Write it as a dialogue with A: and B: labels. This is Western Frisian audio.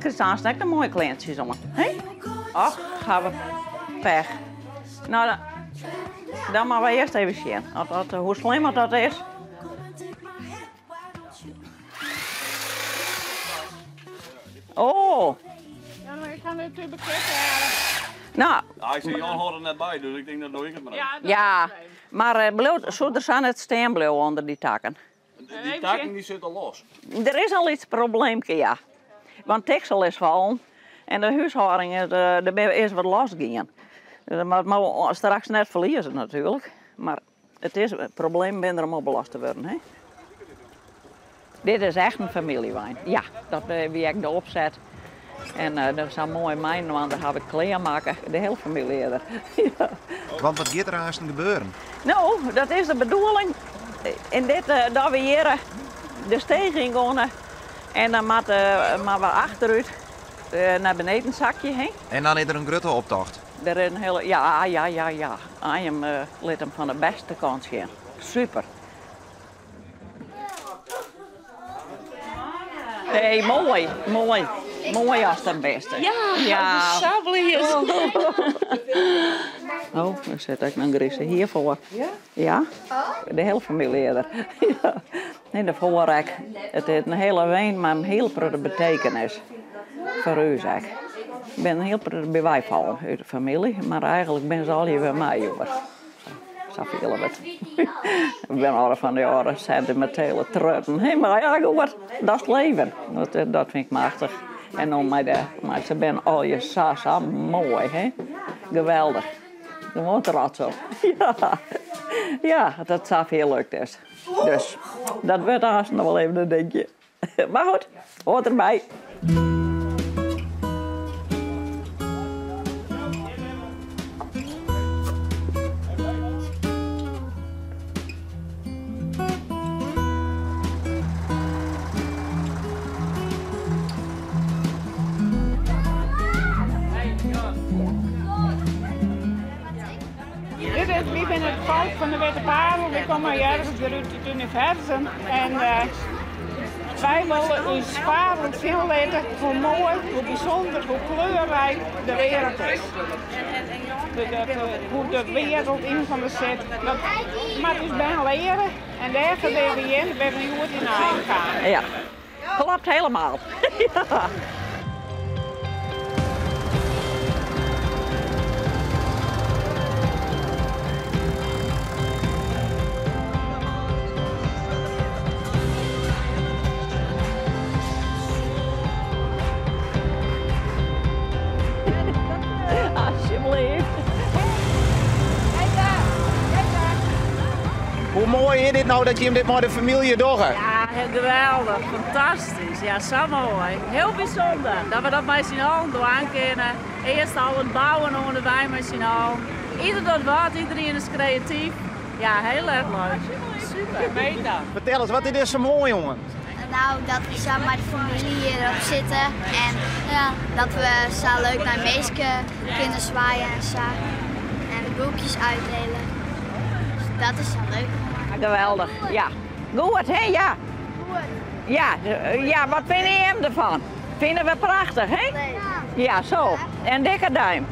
A: Dan krijst aanst ek de moaie kleantsjes oan. Hè? Och, ha we pech. No, dan, dan moatte we earst even sjen oft dat, hoe slim oft dat is. Oh.
B: Ja, maar ik ga de tube halen.
A: No.
C: Ja, ik zie Jan hoort er net by, dus ik denk dat doe ik het maar even.
A: Ja, mar eh, bliuwt, soe der sa net stean bliuwe ûnder dy takken?
C: Die takken die zitten los.
A: Der is al lyts probleemke, ja. Want tiksel is fallen en de húshâlding is, der is wat los gien. Dat moat we straks net ferlieze natuerlik. Mar it is, it probleem binne der om oplost te wurden, hè. Dit is echt in famyljewein. Ja, dat wie ek de opset. En uh, sa'n moai mei-inoar ha we it klearmakke. De hiele famylje is der. Ja.
D: Want wat giet der aansten gebeuren?
A: No, dat is de bedoeling. In dit, uh, dat we hjir de steech yn geane. En dan moat uh, we achterút nei beneden sakje. Hè?
D: En dan is der in grutte optocht?
A: Der is in hiele, ja, ja, ja, ja. Anjum lit him fan de bêste kant sjen. Super. Hey, moai, moai. Moai as dat bêste.
E: Ja, ja. sa bliid.
A: Oh, der sit ek in grize hier foar. Ja? Ja, de hiele famylje is der. Ja. En de foarrek. It is in hiele wein mei in hiel protte betekenis foar ús ek. Ik bin in hiel protte by wei fallen út de famylje, mar eigentlik binne se allegear wer mei oer. Sa fiele we it. We binne alle fan dy âlde sentimintele trutten. Hé, mar ja, goed, dat is it leven. Dat, dat fyn ik machtich. En dan mei de, mei se binne allegear sa, sa moai, hè. Geweldich. Gewoan trots op. Ja, ja, dat it safier lukt is. Dus dat wurdt aanst noch wol even in dinkje. Mar goed, hoort derby.
B: Dit is, wy binne it folk fan de Witte Parel. Wy komme ergens wer út it universum. En wy wolle ús parel sjen litte hoe moai, hoe bysûnder, hoe kleurryk de wereld is. Hoe de wereld yn elkoar sit, dat moat ús bern leare. En dêr binne wy yn, wy binne hjoed yn Anjum kaam.
A: Ja, klopt helemaal. Ja. Alsjeblieft.
D: Hoe moai is dit no dat jim dit mei de famylje dogge?
E: Ja, hiel geweldich. Fantastysk. Ja, sa moai. Hiel bysûnder dat we dat mei syn allen dwaan kinne. Earst al it bouwen oan de wein mei syn allen. Ieder docht wat, iedereen is kreatyf. Ja, hiel erch leuk. Super.
D: Fertel ris, wat is der sa moai oan?
F: No, dat we sa mei de famylje hjirop sitte en ja, dat we sa leuk nei minsken kinne swaaie en sa. En de boekjes uitdelen. Dus dat is sa leuk.
A: Geweldich, ja. Goed, hè? Ja.
F: Goed.
A: Ja, ja, wat fine jim derfan? Fine we prachtich, hè? Ja, sa. En dikke duim.